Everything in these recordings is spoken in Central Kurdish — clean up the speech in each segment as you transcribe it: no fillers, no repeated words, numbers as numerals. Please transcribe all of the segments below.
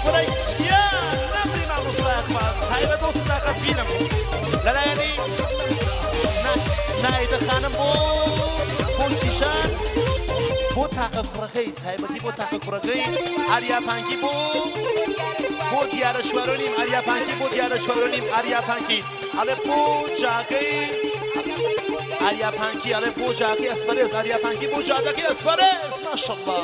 وەرە گیان نەمری مامۆستا ئیقبال تایبەت بۆ سداقەت بینم لەلایەنی نایدە خانم بۆ بۆ سیشان بۆ تاقە کوڕەکەی تایبەتی بۆ تاقە کوڕەکەی ئاریا پانکی بۆ بۆ دیارە شوارۆنیم ئاریا پانکی بۆ دیارە شوارۆنیم ئاریا پانکی ئەڵێ بۆ جاکەی ئاریا پانکی ئەڵێ بۆ جاکەی ئەسپەرێز ئاریا پانکی بۆ جادەکەی ئەسپەرێز ماشەڵڵا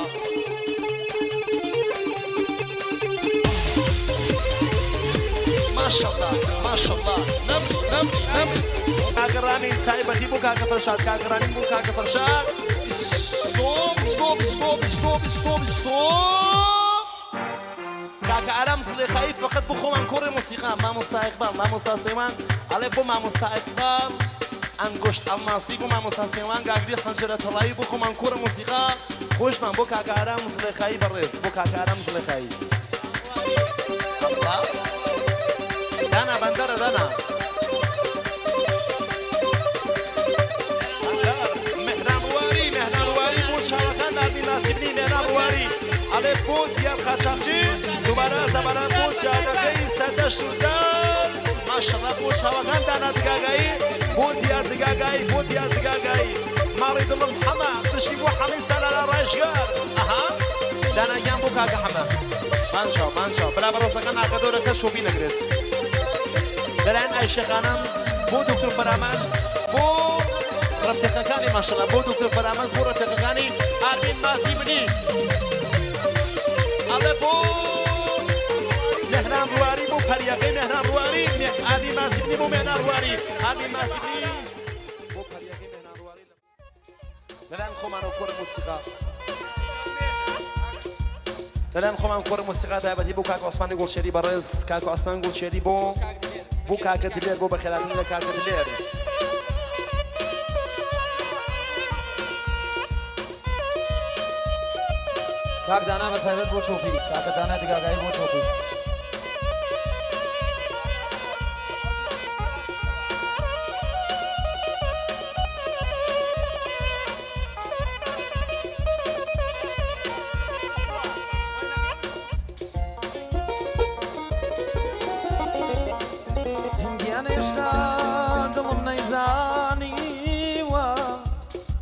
ماشەڵڵا ماشەڵڵا نەمری نەمری نەمری کاکە ڕامین تایبەتی بۆ کاکە فەرشاد کاکە ڕامین بۆ کاکە فەرشاد stop stop stop stop stop stop کاکە ئارام زڵێخایی فقط بۆ خۆمان کۆڕێ مۆسیقا مامۆستا ئیقباڵ مامۆستا سەیوان ئەڵێ بۆ مامۆستا ئیقباڵ ئەنگوشت ئەڵماسی بۆ مامۆستا سەیوان گاگری خەنجەرە تەڵایی بۆ خۆمان کۆڕە مۆسیقا خۆشمان بۆ کاکە ئارام زڵێخایی بەڕێز بۆ کاکە ئارام زڵێخایی ئەڵڵا دانا بەندەرە دانا مهران ڕواری مهران ڕواری بۆ چاوەکان ناردی ناسیبنی مهران ڕواری ئەڵێ بۆ دیار قاچاخچی دووبارە زەبارە بۆ جادەکەی سەردەشت و دار ماشەڵا بۆ چاوەکان دانا دگاگایی بۆ دیار دگاگایی بۆ دیار دگاگایی ماڵی دڵم حەمە بژی بۆ حەمەی سالارا ڕایشگار ئەها دانا گیان بۆ کاکە حەمە بانچاو بانچاو برا بەڕێزەکان ئاگادۆرە کەس شۆپی نەگرێت لەلایەن ئایشە خانم بۆ دکتۆر فەرامەرز بۆ ڕەفیقەکانی ماشەڵا بۆ دکتۆر فەرامەرز بۆ ڕەفیقەکانی ئارمین ماسی منی ئەڵێ بۆ مێهران ڕواری بۆ پەریەکەی مێهران ڕواری ئارمین ماسی منی بۆ مێهران ڕواری ئارمین ماسی منی بۆ پەریەکەی مێهران ڕواری لەلایەن خۆمانەوە کۆڕی مۆسیقا لەلایەن خۆمان کۆڕی مۆسیقا تایبەتی بۆ کاک عوسمانی گوڵشێری بەڕێز کاک عوسمان گوڵشێری بۆ بۆ کاکە دلێر بۆ بەخێراتن لە کاکە دلێر. کاک دانا بە تایبەت بۆ چۆپی کاکە دانا دگاگایی بۆ چۆپی. گیان هێشتا دڵم نەیزانیوە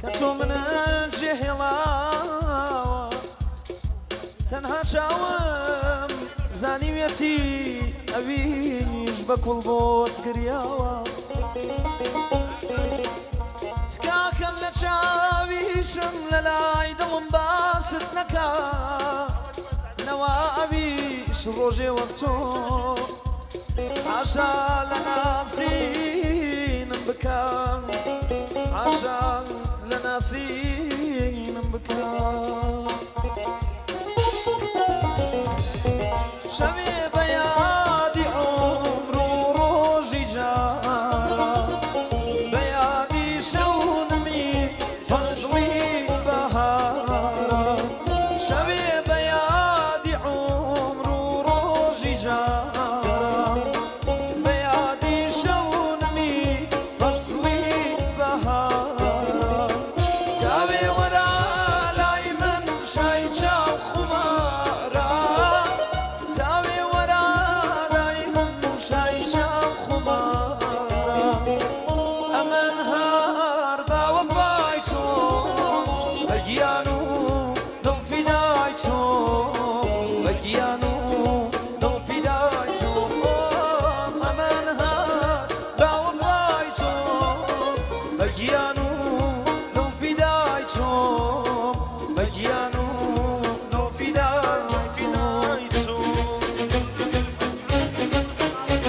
کە تۆ منت جێهێڵاوە تەنها چاوم زانیویەتی ئەویش بە کوڵ بۆت گریاوە تکاکەم لە چاویشم لە لای دڵم باست نەکا نەوا ئەویش ڕۆژێ وەک تۆ حاشا لە ناسینم بکا حاشا لە ناسینم بکا. شەوێ بە یادی عومر و ڕۆژی جاران، بە یادی شەونمی فەسڵی بەهاران. شەوێ بە یادی عومر و ڕۆژی جاران، بە یادی شەونمی فەسڵی بەهاران. تاوێ وەرە لای من شای چاو خومارە، تاوێ وەرە لای من شای چاو خومارە. ئەمن هەر بە وەفای تۆ، بە گیان و دڵ فیدای تۆ، بە گیان و دڵ فیدای تۆ. ئەمن هەر بە وەفای تۆ، بە گیان و دڵ فیدای تۆ، بە گیان و دڵ فیدای تۆ.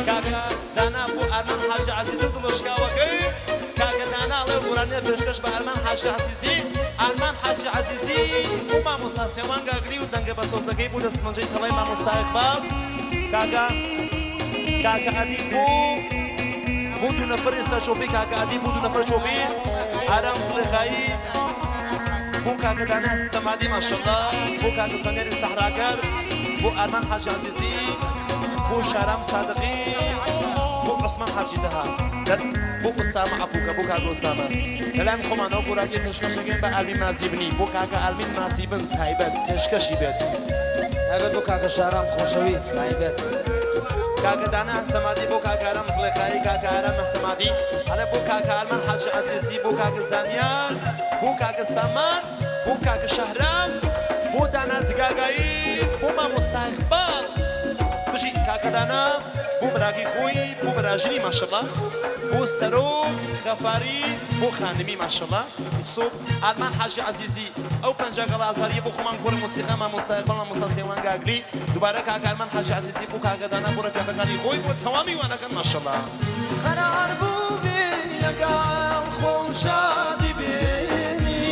کاکە دانا بۆ ئەرمان حاجی عەزیزی و دڵشکاوەکەی کاکە دانا ئەڵێ گۆرانیە پێشکەش بە ئەرمان حاجی عەزیزی ئەرمان حاجی عەزیزی بۆ مامۆستا سێوان گاگری و دەنگە بەسۆزەکەی بۆ دەستمەنجەی تەڵەی مامۆستا ئیقباڵ کاکە کاکە ئەدیب بۆ بۆ دوو نەفەر ئێستا چۆپی کاکە ئەدیب بۆ دوو نەفەر چۆپی ئارام زڵێخایی بۆ کاکە دانا جەمادی ماشەڵڵا بۆ کاکە زانیاری سەحراکەر بۆ ئارمان حاجی عەزیزی بۆ شارام سادقی بۆ عوسمان حاجی تەها بۆ ئوسامە عەفوکە بۆ کاکە ئوسامە لەلایەن خۆمانەوە گۆرانیە پێشکەشەکەین بە ئارمین مازیبنی بۆ کاکە ئارمین مازیبن تایبەت پێشکەشی بێت. تایبەت بۆ کاکە شارام خۆشەویست تایبەت کاکە دانا احتمادی بۆ کاکە ئارام زڵێخایی کاکە ئارام احتمادی ئەڵێ بۆ کاکە ئارمان حاجی عەزیزی بۆ کاکە زانیار بۆ کاکە سامان بۆ کاکە شەهرام بۆ دانا دگاگایی بۆ مامۆستا ئیقباڵ بژی کاکە دانا بۆ براکەی خۆی بۆ براژنی ماشەڵا بۆ سەرۆک غەفاری بۆ خانمی ماشەڵا ئیسۆ ئارمان حاجی عەزیزی ئەو 50 گەڵا ئازاریە بۆ خۆمان کۆڕی مۆسیقا مامۆستا ئیقباڵ مامۆستا سێوان گاگلی دووبارە کاک ئارمان حاجی عەزیزی بۆ کاکە دانا بۆ ڕەفیقەکانی خۆی بۆ تەوامی وانەکان ماشەڵا. قەرار بوو بێ لەگەڵ خۆم شادی بێنی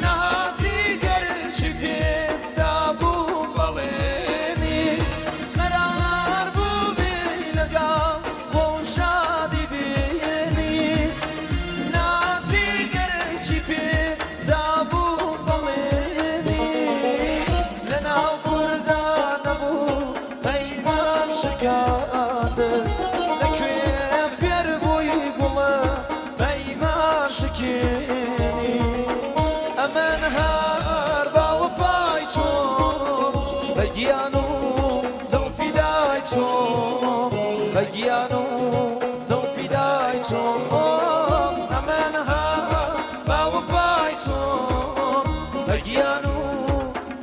نەهاتی گەرچی پێت دابوو بەڵێنی قەرار بوو بێ لەگەڵ خۆم شادی بێنی ناتی گەرچی پێت دابوو بەڵێنی لەناو کووردا نەبوو پەیمان شکاندن لەکوێ فێر بووی گوڵە پەیمان شکێنی ئەمن هەر با وەفای چۆم بە گیان و دڵ فیدای چۆم بە گیان و دڵ فیدای چۆم ئەمن هەر با وەفای چۆم بە گیان و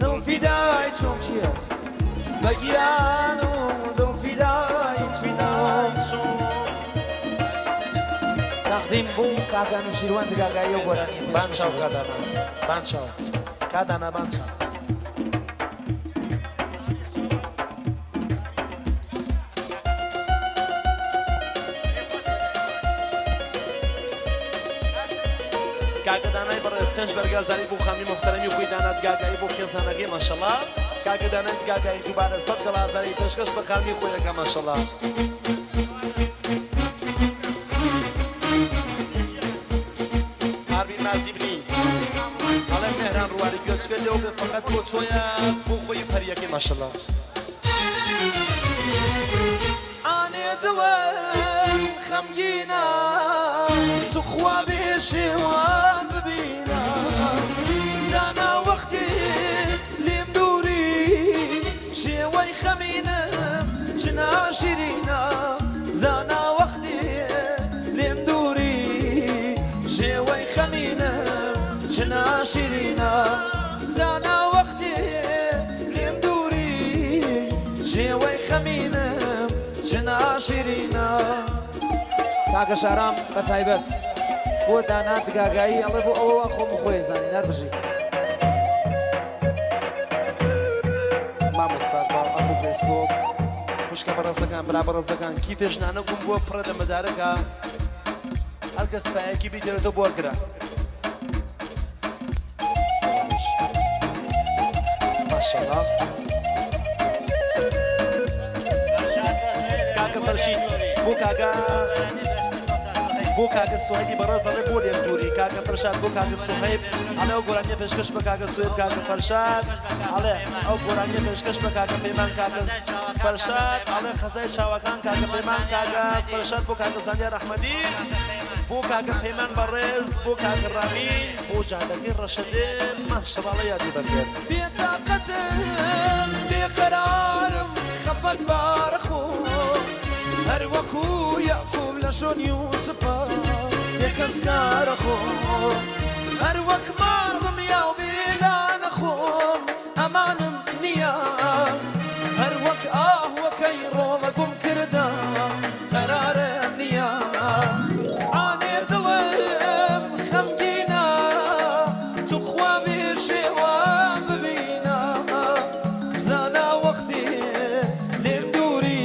دڵ فیدای چۆم چییە؟ بە گیان و دڵ فیدای چۆم تەقدیم بۆ کاکە نوشیروان دگاگایی و گۆرانیە بان پێشکەش چاو کادانا بان چاو کادانا بان چاو کاکە دانای بەڕێز پێنج بەرگازداری بۆ خامی محتەرەمی خۆی دانا دگاگایی بۆ خێزانەکەی ماشەڵا کاکە دانای دگاگایی دووبارە 100 گەڵازاری پێشکەش بە خامی خۆیەکە ماشەڵا. ئاروین مازیبنی ئەڵێ مێهران ڕواری گوێچکە لێو بێ فەقەت بۆ تۆیە بۆ خۆی پەریەکەی ماشەڵا. ئانێ دڵم خەمگینە توخوا بێ شێوان ببینە زانا وەختی لێم دووری شێوەی خەمینم چ ناشیرینە زانا وەختی لێم دووری شێوەی خەمینم چ ناشیرینە زانا وەختی لێم دووری شێوەی خەمینم چ ناشیرینە کاکە شارام بە تایبەت بۆ دانا دگاگایی ئەڵێ بۆ ئەوە خۆم خۆی زانی نەربژی. مامۆستا باڵ ئەبوو پێسۆک خوشکە بەڕێزەکان برا بەڕێزەکان کیفێ ژنانە گوم بووە پڕە لە مەدارەکە هەر کەس پایەکی بیدێنێتەوە بۆ وەرگرە. ماشەڵا کاکە فەرشید بۆ کاکە بۆ کاکە سوهەیبی بەڕێز ئەڵێ بۆ لێم دووری کاکە فەرشاد بۆ کاکە سوهەیب ئەڵێ ئەو گۆرانیە پێشکەش بە کاکە سوهەیب کاکە فەرشاد ئەڵێ ئەو گۆرانیە پێشکەش بە کاکە پەیمان کاکە فەرشاد ئەڵێ خەزای چاوەکان کاکە پەیمان کاکە فەرشاد بۆ کاکە زانیار ئەحمەدی بۆ کاکە پەیمان بەڕێز بۆ کاکە ڕامین بۆ جادەکەی ڕەشەدێ ماشەڵا یادی بەکرد. بێتاقەتم بێقەرارم خەفەت بارە خۆم هەر وەکو یەعقوب لە شۆن یوسفە بێکەسکارە خۆم هەر وەک ماڵم یاو بێلانە خۆم ئەمانم نییە هەر وەک ئاهوەکەی ڕۆڵە گوم کردە قەرارم نییە ئانێ دڵم خەمگینە توخوا بێ شێوان ببینە زانا وەختی لێم دووری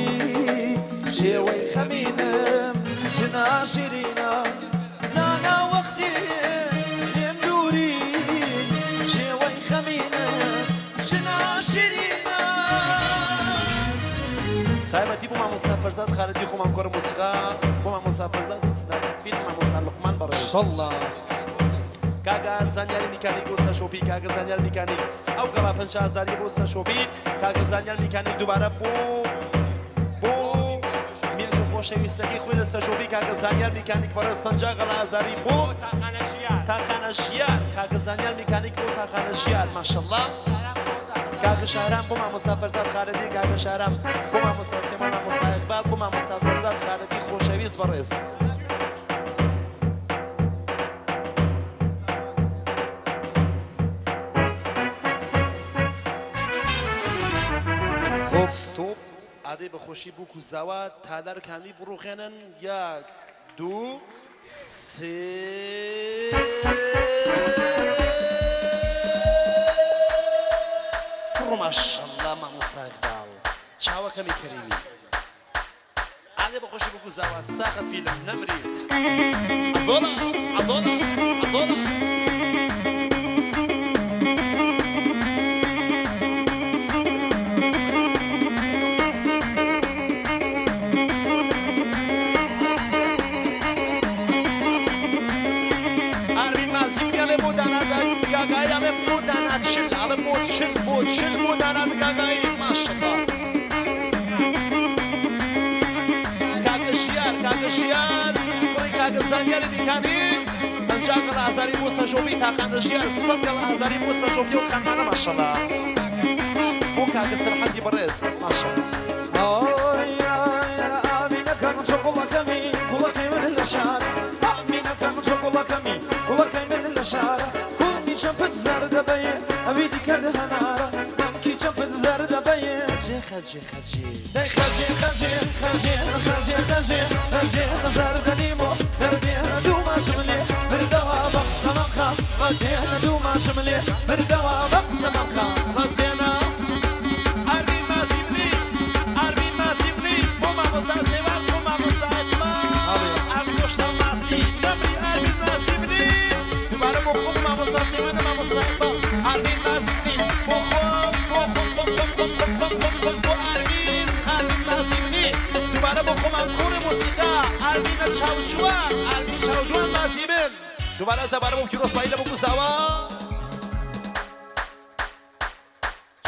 شێوەی خەمینم چ ناشیرینە زانا وەختی لێم دووری شێوەی خەمینم چ ناشیرینە. تایبەتی بۆ مامۆستا فەرزاد خالدی خۆمان کۆڕ مۆسیقا بۆ مامۆستا فەرزاد و سداقەت فیلم مامۆستا لوقمان بەڕێز. شەڵڵا کاکە زانیاری میکانیک بۆ سەرشۆپی کاکە زانیار میکانیک ئەو گەڵا 50 هەزاری بۆ سەرشۆپی کاکە زانیار میکانیک دووبارە بۆ بۆ میلکە خۆشەویستەکەی خۆی لە سەرشۆپی کاکە زانیار میکانیک بەڕێز 50 گەڵا هەزاری بۆ تاقانە ژیار کاکە زانیار میکانیک بۆ تاقانە ژیار ماشەڵڵا. کاکە شارام بۆ مامۆستا فەرزاد خالدی، کاکە شارام بۆ مامۆستا سێمان، مامۆستا ئیقبال بۆ مامۆستا فەرزاد خالدی خۆشەویست بەڕێز. ستۆپ ئادەی بەخۆشی بووک و زاوا تالارکانی بڕوخێنن. یەک، دوو، سێ. بڕۆ ماشەڵڵا مامۆستا ئیقبال چاوەکەمی کەریمی. ئادەی بەخۆشی بووک و زاوا ساخت فیلم نەمریت. عەزۆڵە عەزۆڵە عەزۆڵە. ئاروین مازیم ئەڵێ بۆ دانا دگاگایی، ئەڵێ بۆ دانا چل، ئەڵێ بۆ چل، بۆ چل بۆ دانا دگاگایی. ماشەڵڵا کاکە ژیار، کاکە ژیار کوڕی کاکە زانیاری بیکانی 50 گەڵ هەزاری بۆ سەرژۆپی تاقانە ژیار، 100 گەڵ هەزاری بۆ سەرژۆپی و خانمانە. ماشەڵڵا بۆ کاکە سەرحەدی بەڕێز. ماشەڵڵا. ئامینەکەم چۆکوڵەکەمی گوڵەکەی من لە شار، ئامینەکەم چۆکوڵەکەمی گوڵەکەی من لە شار، کوڵمی چەمپت زەردە بەیێ ئەوی دیکە هەنارە، مەمکی چەمپت زەردە بەیێ. خەجێ خەجێ خەجێ. دەی خەجێ خەجێ خەجێ خەجێ خەجێ خەجێ زەردە لیمۆ دەردێ دوو ماشم لێ بردەوە بە قسەمەم خا، ڕەتێ دوو ماشم لێ بردەوە بە قسەمەم خا. ڕەتێنە. ئاروین مازیبلی، ئاروین مازیبلی بۆ مامۆستا سێوان، بۆ مامۆستا ئیقبال، ئەرگۆشتە ماسی نەمری. ئاروین مازیبلی دووبارە بۆ خۆم مامۆستا سێوان، مامۆستا ئیقبال. ئاروین مازیبلی بۆ خۆم، بۆ خۆم خۆم خۆم خۆم خۆم خۆم خۆم خۆم بۆ ئاروین. ئاروین مازیبلی دووبارە بۆ خۆمان، کوڕی مۆسیقا ئاروینە چاوجوان، ئاروین چاوجوان مازیبن. دووبارە زەبارە بۆ پیرۆزبایی لە بۆ زاوا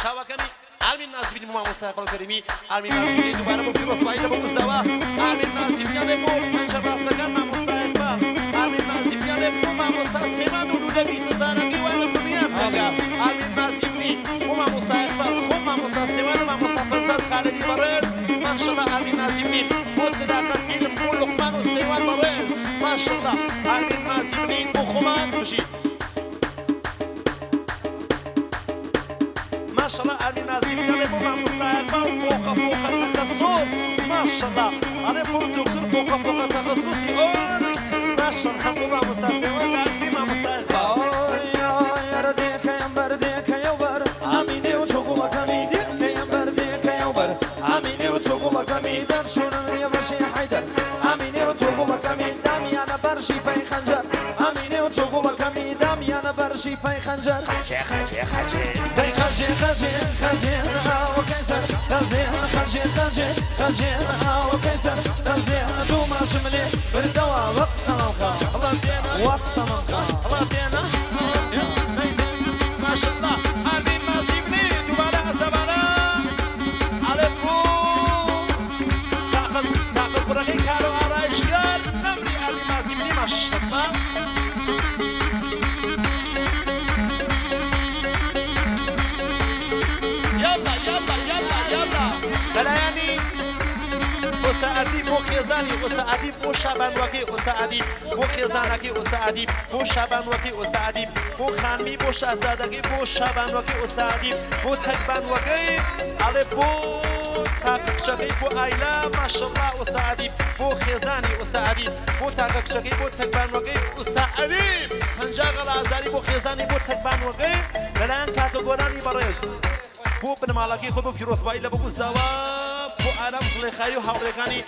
چاوەکەمی ئارمین نازیبنی بۆ مامۆستا ئیقبال کەریمی. ئارمین نازیبنی دووبارە بۆ پیرۆزبایی لە بۆ زاوا. ئارمین نازیبنی ئەڵێ بۆ پەنجە ڕاستەکان مامۆستا ئیقبال. ئارمین نازیبنی ئەڵێ بۆ مامۆستا سێمان و لولە 20 هەزارەکەی وا لە دنیا چەکە. ئارمین نازیبنی بۆ مامۆستا ئیقبال، خۆ مامۆستا سێوان و مامۆستا فەرزاد خالدی بەڕێز. ماشەڵڵا ئارمین نازیبنی بۆ سداقەت فیلم بۆ لوقمان و سێوان بەڕێز. ماشەڵڵا ئارمین نازیبنی بۆ خۆمان بژی. ماشەڵڵا ئارمین نازیبنی ئەڵێ بۆ مامۆستا ئیقبال فۆقە فۆقە تەخەسوس. ماشەڵڵا ئەڵێ بۆ دکتۆر فۆقە فۆقە تەخەسوسی ئۆرک. ماشەڵڵا بۆ مامۆستا سێوان ئاگری مامۆستا ئیقبال. دێکەیەم بەر دێکەیە بەر ئامینێ و چۆگوڵەکەمی، دێکەیەم بەر دێکەیە بەر ئامینێ و چۆگوڵەکەمی، دەرچوونم لێ بەشی حەیدەر ئامینێ و چۆگوڵەکەمی، دامیانە بەرشی پەی خەنجەر ئامینێ و چۆگوڵەکەمی، دامیانە بەرشی پەی خەنجەر. خەجێ خەجێ خەجێ. دەی خەجێ خەجێ خەجێ ئاوەکەی سەر دەزێ، خەجێ خەجێ خەجێ ئاوەکەی سەر دەزێ، دوو ماشم لێ بردەوە وە قسەمەم خا، وە قسەمەم خا. ڕەتێنە. ماشەڵڵا ئارمین مازیبنی دووبارە ئەزەبارە ئەڵێ بۆ تاقە تاقە کوڕەکەی کارۆ ئارایشگار نەمری. ئارمین مازیبنی ماشەڵڵا. یاڵا یاڵا یاڵا یاڵا. لەلایەنی ئۆسا ئەدیب بۆ خێزانی ئۆسا ئەدیب بۆ شابانوەکەی ئۆسا ئەدیب بۆ خێزانەکەی ئۆسا ئەدیب بۆ شابانوەکەی ئۆسا ئەدیب بۆ خانمی بۆ شازادەکەی بۆ شابانوەکەی ئۆسا ئەدیب بۆ تەکبانوەکەی ئەڵێ بۆ تاقە کچەکەی بۆ ئایلا. ماشەڵڵا ئۆسا ئەدیب بۆ خێزانی ئۆسا ئەدیب بۆ تاقە کچەکەی بۆ تەکبانوەکەی ئۆسا ئەدیب 50 غەڵە هەزاری بۆ خێزانی بۆ تەکبانوەکەی لەلایەن کاکە گۆرانی بەڕێز بۆ بنەماڵەکەی خۆی بۆ پیرۆزبایی لە بۆ زاوا بۆ ئارام زڵێخایی و هاوڕێکانی.